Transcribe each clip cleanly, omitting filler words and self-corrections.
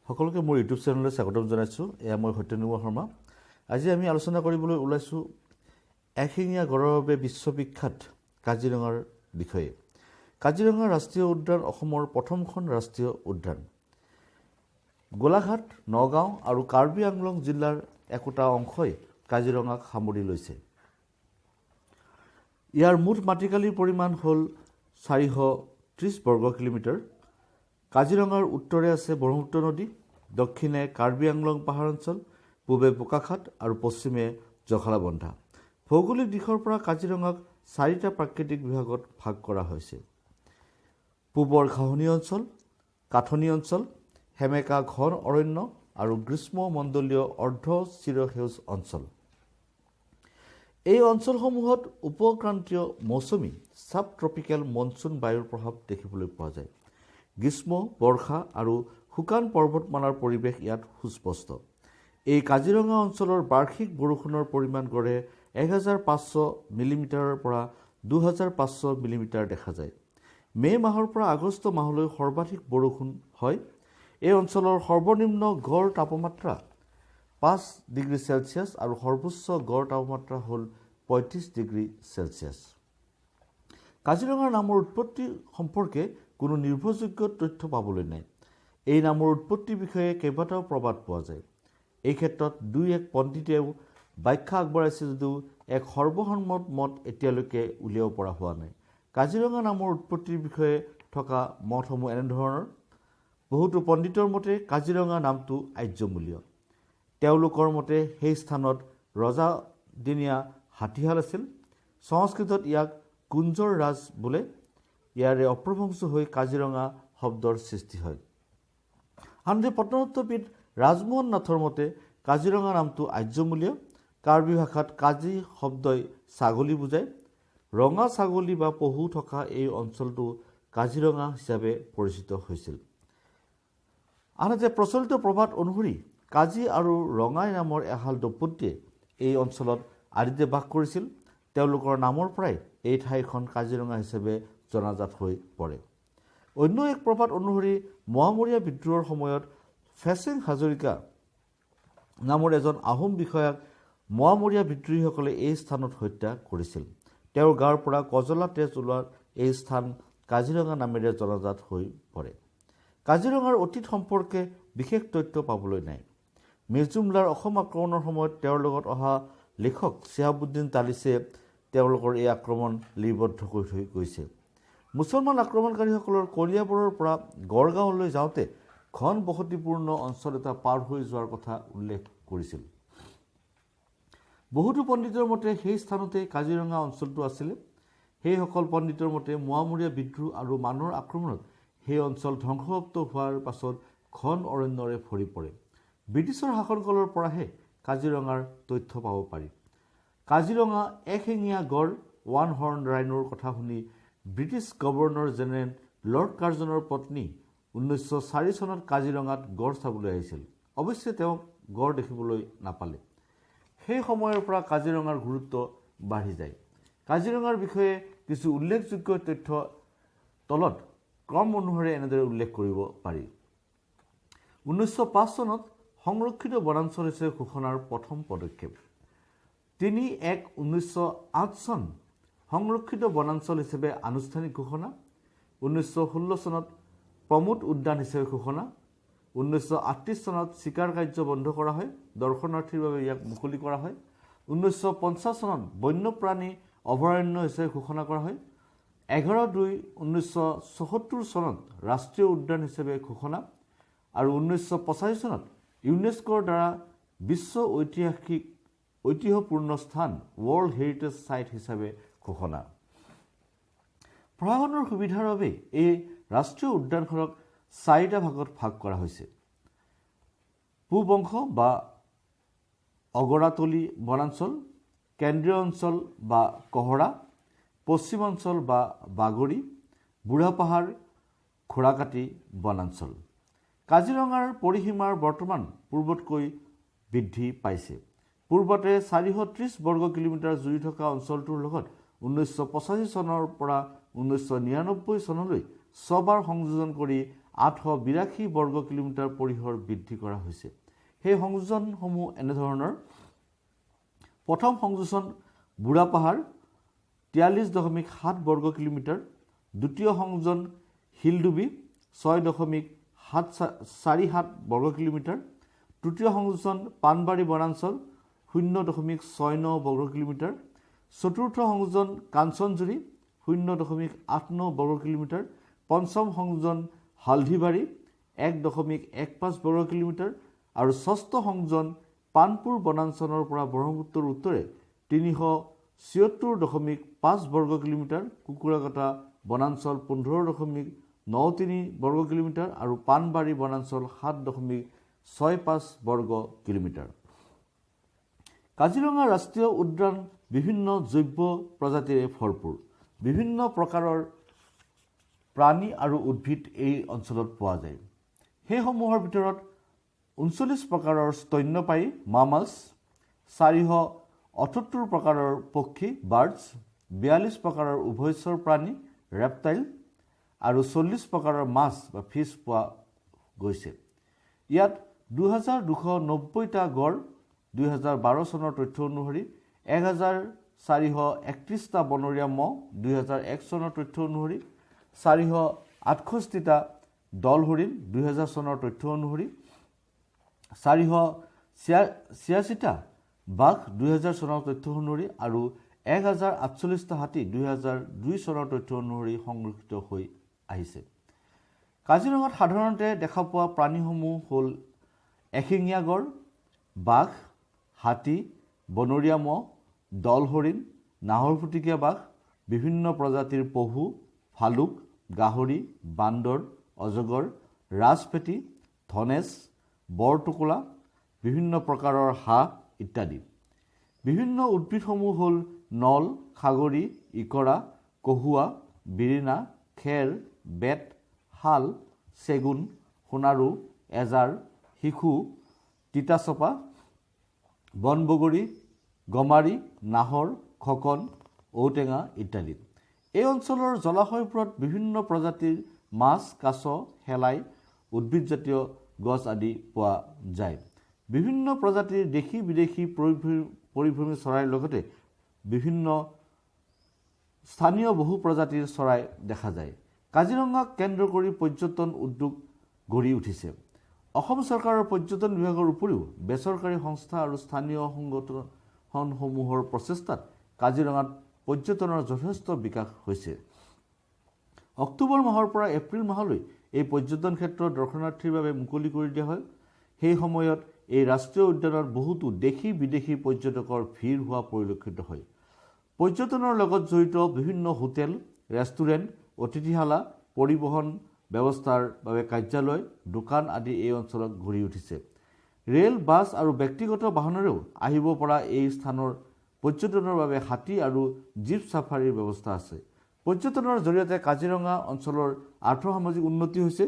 সকলোকে মোৰ ইউটিউব চেনেললৈ স্বাগতম জনাইছোঁ। এয়া মই সত্যনিৰ্মল শৰ্মা। আজি আমি আলোচনা কৰিবলৈ ওলাইছোঁ এশিঙীয়া গঁড়ৰ বাবে বিশ্ববিখ্যাত কাজিৰঙাৰ বিষয়ে। কাজিৰঙা ৰাষ্ট্ৰীয় উদ্যান অসমৰ প্ৰথমখন ৰাষ্ট্ৰীয় উদ্যান। গোলাঘাট, নগাঁও আৰু কাৰ্বি আংলং জিলাৰ একোটা অংশই কাজিৰঙাক সামৰি লৈছে। ইয়াৰ মুঠ মাটিকালিৰ পৰিমাণ হ'ল 430 বৰ্গ কিলোমিটাৰ। কাজিৰঙাৰ উত্তৰে আছে ব্ৰহ্মপুত্ৰ নদী, দক্ষিণে কাৰ্বি আংলং পাহাৰ অঞ্চল, পূবে বোকাখাট আৰু পশ্চিমে জখলাবন্ধা। ভৌগোলিক দিশৰ পৰা কাজিৰঙাক চাৰিটা প্ৰাকৃতিক বিভাগত ভাগ কৰা হৈছে: পূবৰ ঘাঁহনি অঞ্চল, কাঠনি অঞ্চল, সেমেকা ঘন অৰণ্য আৰু গ্ৰীষ্মমণ্ডলীয় অৰ্ধ চিৰসেউজ অঞ্চল। এই অঞ্চলসমূহত উপক্ৰান্তীয় মৌচুমী, ছাব ট্ৰপিকেল মনচুন বায়ুৰ প্ৰভাৱ দেখিবলৈ পোৱা যায়। গ্ৰীষ্ম, বৰ্ষা আৰু শুকান পৰ্বতমালাৰ পৰিৱেশ ইয়াত সুস্পষ্ট। এই কাজিৰঙা অঞ্চলৰ বাৰ্ষিক বৰষুণৰ পৰিমাণ গড়ে 1500 মিলিমিটাৰৰ পৰা 2500 মিলিমিটাৰ দেখা যায়। মে' মাহৰ পৰা আগষ্ট মাহলৈ সৰ্বাধিক বৰষুণ হয়। এই অঞ্চলৰ সৰ্বনিম্ন গড় তাপমাত্ৰা 5 ডিগ্ৰী চেলছিয়াছ আৰু সৰ্বোচ্চ গড় তাপমাত্ৰা হ'ল 35 ডিগ্ৰী চেলছিয়াছ। কাজিৰঙাৰ নামৰ উৎপত্তি সম্পৰ্কে কোনো নিৰ্ভৰযোগ্য তথ্য পাবলৈ নাই। এই নামৰ উৎপত্তিৰ বিষয়ে কেইবাটাও প্ৰবাদ পোৱা যায়। এই ক্ষেত্ৰত দুই এক পণ্ডিতেও ব্যাখ্যা আগবঢ়াইছে যদিও এক সৰ্বসন্মত মত এতিয়ালৈকে উলিয়াব পৰা হোৱা নাই। কাজিৰঙা নামৰ উৎপত্তিৰ বিষয়ে থকা মতসমূহ এনেধৰণৰ। বহুতো পণ্ডিতৰ মতে কাজিৰঙা নামটো আৰ্যমূলীয়। তেওঁলোকৰ মতে সেই স্থানত ৰজাদিনীয়া হাতীশাল আছিল। সংস্কৃতত ইয়াক কুঞ্জৰ ৰাজ বোলে। ইয়াৰে অপভ্ৰংশ হৈ কাজিৰঙা শব্দৰ সৃষ্টি হয়। আনহাতে প্ৰত্নতত্ত্ববিদ ৰাজমোহন নাথৰ মতে কাজিৰঙা নামটো আৰ্যমূলীয়। কাৰ্বি ভাষাত কাজি শব্দই ছাগলী বুজায়। ৰঙা ছাগলী বা পহু থকা এই অঞ্চলটো কাজিৰঙা হিচাপে পৰিচিত হৈছিল। আনহাতে প্ৰচলিত প্ৰবাদ অনুসৰি কাজি আৰু ৰঙাই নামৰ এহাল দম্পতীয়ে এই অঞ্চলত আদিতে বাস কৰিছিল। তেওঁলোকৰ নামৰ পৰাই এই ঠাইখন কাজিৰঙা হিচাপে জনাজাত হৈ পৰে। অন্য এক প্ৰবাদ অনুসৰি মোৱামৰীয়া বিদ্ৰোহৰ সময়ত ফেচেং হাজৰিকা নামৰ এজন আহোম বিষয়াক মোৱামৰীয়া বিদ্ৰোহীসকলে এই স্থানত হত্যা কৰিছিল। তেওঁৰ গাৰ পৰা কজলা তেজ ওলোৱাত এই স্থান কাজিৰঙা নামেৰে জনাজাত হৈ পৰে। কাজিৰঙাৰ অতীত সম্পৰ্কে বিশেষ তথ্য পাবলৈ নাই। মিৰজুমলাৰ অসম আক্ৰমণৰ সময়ত তেওঁৰ লগত অহা লেখক চিহাবুদ্দিন তালিছে তেওঁলোকৰ এই আক্ৰমণ লিপিবদ্ধ কৰি থৈ গৈছে। মুছলমান আক্ৰমণকাৰীসকলৰ কলিয়াবৰৰ পৰা গড়গাঁৱলৈ যাওঁতে ঘন বসতিপূৰ্ণ অঞ্চল এটা পাৰ হৈ যোৱাৰ কথা উল্লেখ কৰিছিল। বহুতো পণ্ডিতৰ মতে সেই স্থানতে কাজিৰঙা অঞ্চলটো আছিলে। সেইসকল পণ্ডিতৰ মতে মোৱামৰীয়া বিদ্ৰোহ আৰু মানৰ আক্ৰমণত সেই অঞ্চল ধ্বংসপ্ৰাপ্ত হোৱাৰ পাছত ঘন অৰণ্যৰে ভৰি পৰে। ব্ৰিটিছৰ শাসনকালৰ পৰাহে কাজিৰঙাৰ তথ্য পাব পাৰি। কাজিৰঙা এশিঙীয়া গড়, ওৱান হৰ্ণ ৰাইনোৰ কথা শুনি ব্ৰিটিছ গভৰ্ণৰ জেনেৰেল লৰ্ড কাৰ্জনৰ পত্নী 1904 চনত কাজিৰঙাত গড় চাবলৈ আহিছিল। অৱশ্যে তেওঁ গড় দেখিবলৈ নাপালে। সেই সময়ৰ পৰা কাজিৰঙাৰ গুৰুত্ব বাঢ়ি যায়। কাজিৰঙাৰ বিষয়ে কিছু উল্লেখযোগ্য তথ্য তলত ক্ৰম অনুসৰি এনেদৰে উল্লেখ কৰিব পাৰি। 1905 চনত সংৰক্ষিত বনাঞ্চল হিচাপে ঘোষণাৰ প্ৰথম পদক্ষেপ। 3-1-1908 চন সংৰক্ষিত বনাঞ্চল হিচাপে আনুষ্ঠানিক ঘোষণা। 1916 চনত প্ৰমোদ উদ্যান হিচাপে ঘোষণা। 1938 চনত চিকাৰ কাৰ্য বন্ধ কৰা হয়, দৰ্শনাৰ্থীৰ বাবে ইয়াক মুকলি কৰা হয়। 1950 চনত বন্যপ্ৰাণী অভয়াৰণ্য হিচাপে ঘোষণা কৰা হয়। 11-2-1974 চনত ৰাষ্ট্ৰীয় উদ্যান হিচাপে ঘোষণা আৰু 1985 চনত ইউনেস্কোৰ দ্বাৰা বিশ্ব ঐতিহাসিক ঐতিহ্যপূৰ্ণ স্থান, ৱৰ্ল্ড হেৰিটেজ ছাইট হিচাপে ঘোষণা। প্ৰশাসনৰ সুবিধাৰ বাবে এই ৰাষ্ট্ৰীয় উদ্যানখনক চাৰিটা ভাগত ভাগ কৰা হৈছে: পূব অংশ বা অগৰাতলি বনাঞ্চল, কেন্দ্ৰীয় অঞ্চল বা কহৰা, পশ্চিম অঞ্চল বা বাগৰি, বুঢ়াপাহাৰ, ঘোঁৰাকাটি বনাঞ্চল। কাজিৰঙাৰ পৰিসীমাৰ বৰ্তমান পূৰ্বতকৈ বৃদ্ধি পাইছে। পূৰ্বতে 430 বৰ্গ কিলোমিটাৰ জুৰি থকা অঞ্চলটোৰ লগত 1985 চনৰ পৰা 1999 চনলৈ ছবাৰ সংযোজন কৰি 882 বৰ্গ কিলোমিটাৰ পৰিসৰ বৃদ্ধি কৰা হৈছে। সেই সংযোজনসমূহ এনেধৰণৰ: প্ৰথম সংযোজন বুঢ়া পাহাৰ 43.7 বৰ্গ কিলোমিটাৰ, দ্বিতীয় সংযোজন শিলডুবি 6.747 বৰ্গ কিলোমিটাৰ, তৃতীয় সংযোজন পাণবাৰী বনাঞ্চল 0.69 বৰ্গ কিলোমিটাৰ, চতুৰ্থ সংযোজন কাঞ্চনজুৰি 0.89 বৰ্গ কিলোমিটাৰ, পঞ্চম সংযোজন হালধিবাৰী 1.15 বৰ্গ কিলোমিটাৰ আৰু ষষ্ঠ সংযোজন পাণপুৰ বনাঞ্চলৰ পৰা ব্ৰহ্মপুত্ৰৰ উত্তৰে 376.5 বৰ্গ কিলোমিটাৰ, কুকুৰাকটা বনাঞ্চল 15.93 বৰ্গ কিলোমিটাৰ আৰু পাণবাৰী বনাঞ্চল 7.65 বৰ্গ কিলোমিটাৰ। কাজিৰঙা ৰাষ্ট্ৰীয় উদ্যান বিভিন্ন জৈৱ প্ৰজাতিৰে ভৰপূৰ। বিভিন্ন প্ৰকাৰৰ প্ৰাণী আৰু উদ্ভিদ এই অঞ্চলত পোৱা যায়। সেইসমূহৰ ভিতৰত 39 প্ৰকাৰৰ স্তন্যপায়ী মামালছ, 478 প্ৰকাৰৰ পক্ষী বাৰ্ডছ, 42 প্ৰকাৰৰ উভয়চৰ প্ৰাণী ৰেপটাইল আৰু 40 প্ৰকাৰৰ মাছ বা ফিছ পোৱা গৈছে। ইয়াত 2290টা গড় 2012 চনৰ তথ্য অনুসৰি, 1431টা বনৰীয়া মহ 2001 চনৰ তথ্য অনুসৰি, 468টা দল হৰিণ 2000 চনৰ তথ্য অনুসৰি, 486টা বাঘ 2000 চনৰ তথ্য অনুসৰি আৰু 1048টা হাতী 2002 চনৰ তথ্য অনুসৰি সংৰক্ষিত হৈ আহিছে। কাজিৰঙাত সাধাৰণতে দেখা পোৱা প্ৰাণীসমূহ হ'ল এশিঙীয়া গড়, বাঘ, হাতী, বনৰীয়া মহ, দল হৰিণ, নাহৰফুটুকীয়া বাঘ, বিভিন্ন প্ৰজাতিৰ পহু, ভালুক, গাহৰি, বান্দৰ, অজগৰ, ৰাজফেঁটি, ধনেশ, বৰটোকোলা, বিভিন্ন প্ৰকাৰৰ হাঁহ ইত্যাদি। বিভিন্ন উদ্ভিদসমূহ হ'ল নল, খাগৰি, ইকৰা, কহুৱা, বিৰিণা, খেৰ, বেত, শাল, চেগুন, সোণাৰু, এজাৰ, শিশু, তিতাচপা, বনবগৰী, গমাৰি, নাহৰ, খকন, ঔটেঙা ইত্যাদি। এই অঞ্চলৰ জলাশয়বোৰত বিভিন্ন প্ৰজাতিৰ মাছ, কাছ, শেলাই, উদ্ভিদজাতীয় গছ আদি পোৱা যায়। বিভিন্ন প্ৰজাতিৰ দেশী বিদেশী পৰিভ্ৰমী চৰাইৰ লগতে বিভিন্ন স্থানীয় বহু প্ৰজাতিৰ চৰাই দেখা যায়। কাজিৰঙাক কেন্দ্ৰ কৰি পৰ্যটন উদ্যোগ গঢ়ি উঠিছে। অসম চৰকাৰৰ পৰ্যটন বিভাগৰ উপৰিও বেচৰকাৰী সংস্থা আৰু স্থানীয় সংগঠনসমূহৰ প্ৰচেষ্টাত কাজিৰঙাত পৰ্যটনৰ যথেষ্ট বিকাশ হৈছে। অক্টোবৰ মাহৰ পৰা এপ্ৰিল মাহলৈ এই পৰ্যটন ক্ষেত্ৰ দৰ্শনাৰ্থীৰ বাবে মুকলি কৰি দিয়া হয়। সেই সময়ত এই ৰাষ্ট্ৰীয় উদ্যানত বহুতো দেশী বিদেশী পৰ্যটকৰ ভিৰ হোৱা পৰিলক্ষিত হয়। পৰ্যটনৰ লগত জড়িত বিভিন্ন হোটেল, ৰেষ্টুৰেণ্ট, অতিথিশালা, পৰিবহণ ব্যৱস্থাৰ বাবে কাৰ্যালয়, দোকান আদি এই অঞ্চলত গঢ়ি উঠিছে। ৰেল, বাছ আৰু ব্যক্তিগত বাহনেৰেও আহিব পৰা এই স্থানৰ পৰ্যটনৰ বাবে হাতী আৰু জীপ চাফাৰীৰ ব্যৱস্থা আছে। পৰ্যটনৰ জৰিয়তে কাজিৰঙা অঞ্চলৰ আৰ্থসামাজিক উন্নতি হৈছে।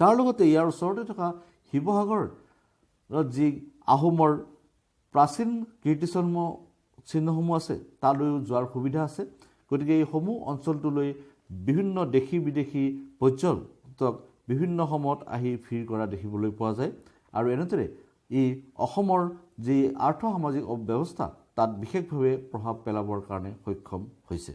তাৰ লগতে ইয়াৰ ওচৰতে থকা শিৱসাগৰত যি আহোমৰ প্ৰাচীন কীৰ্তিচিহ্ন চিহ্নসমূহ আছে, তালৈও যোৱাৰ সুবিধা আছে। গতিকে এইসমূহ অঞ্চলটোলৈ বিভিন্ন দেশী বিদেশী পৰ্যটক বিভিন্ন সময়ত আহি ভিৰ কৰা দেখিবলৈ পোৱা যায় আৰু এনেদৰে ই অসমৰ যি আৰ্থসামাজিক ব্যৱস্থা, তাত বিশেষভাৱে প্ৰভাৱ পেলাবৰ কাৰণে সক্ষম হৈছে।